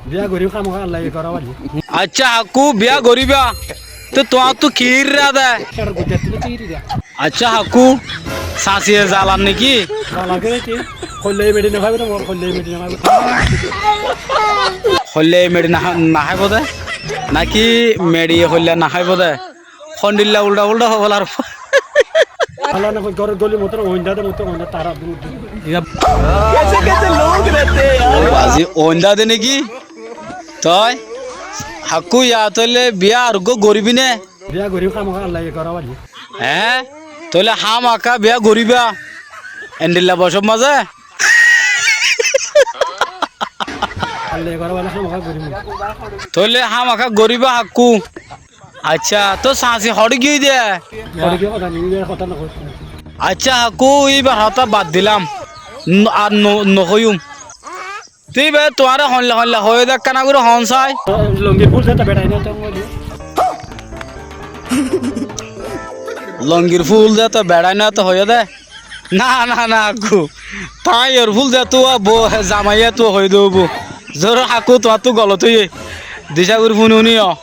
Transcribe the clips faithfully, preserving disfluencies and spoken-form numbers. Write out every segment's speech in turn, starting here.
Biyá goríba hámaka, Allaye gorá bali. Accá hakkú, biyá goríba. Te tuáñttú ki irra de? Accá hakkú, sasiye zalar niki? Hoilla meçi naháibo de? Náki meçi hoilla naháibo de? Hondilla ulda ulda hoilar. Ó bazi, oinda de niki? Toi hakkú, ya tóile biyá ar uggúa goríbi né? Biyá goríba hámaka, Allaye gorá bali. Eé? Tóile hámaka biyá goríba. Endilla bosór mazé. Allaye gorá bali, hámaka goríba. Tóile hámaka goríba hakkú. Accá, tóu sasi hoçé giyói de? Accá hakkú, íbar hotá bad dilam. Ar nohoiyúm. Te íba tuáñre hoilla hoilla hoiyé de, ekkána gorí hoón sai. Longir ful zeto beçai no eto hoiyé de. Na, na, na, hakkú. Tañr ful zeto, zamai eto hoiyé de óibo. Zorur hakkú, tuáñttú golot óiye. Dicá gorí fúni fúni ó.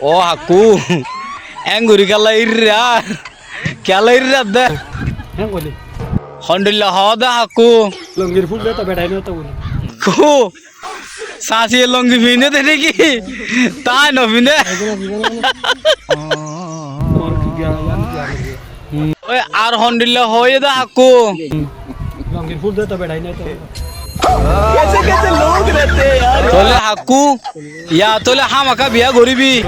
Ó hakkú, engorí kiyólla irra? Kiyólla irra de? Hondilla hoó de hakkú. Longir ful zeto beçai no eto hoiyé. Kú, sasiye longi fiñdé de niki? Tañí no fiñdé. Ói, ar hondilla hoiyé de hakkú. Tóile hakkú, ya tóile hámaka biyá goríbi.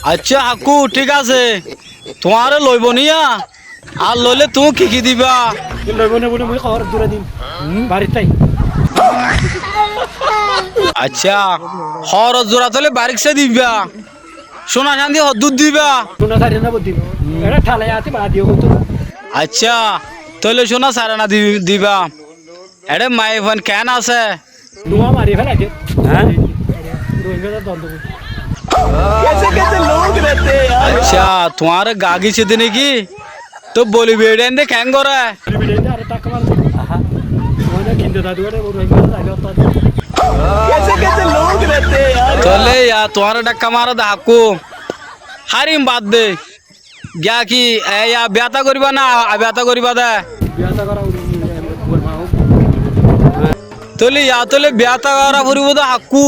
Accá hakkú, thík asé. Tuáñre loibó niya? Ar loile tuñí ki ki diba? Accá, hoóror zura tóile barík sai diba. Cúna candi hoddúr diba? Accá, tóile cúna sairana di-, diba. Eçé maiyafuain keén asé? Accá, tuáñre gaa giyé de niki? Tóu boli beçi ainde keén goré? Tóile ya tuáñre dhakka mare de hakkú. Hárim bad de. Giya ki, e, ya biyáta goríba ná, abiyáta goríba de? Tóile ya tóile biyáta gorá foribó de hakkú.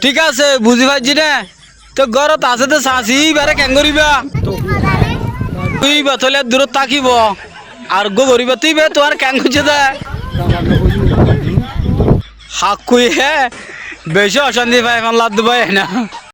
Thík asé, buzí faijjí né? Te górot asé de sasi, íbare keén goríba? Íba tóile durót tákibo. Ar uggúa goríba, te íba tuáñre keén goijjé de? Hakkú, e beci ocánti fai fán ladde bái na.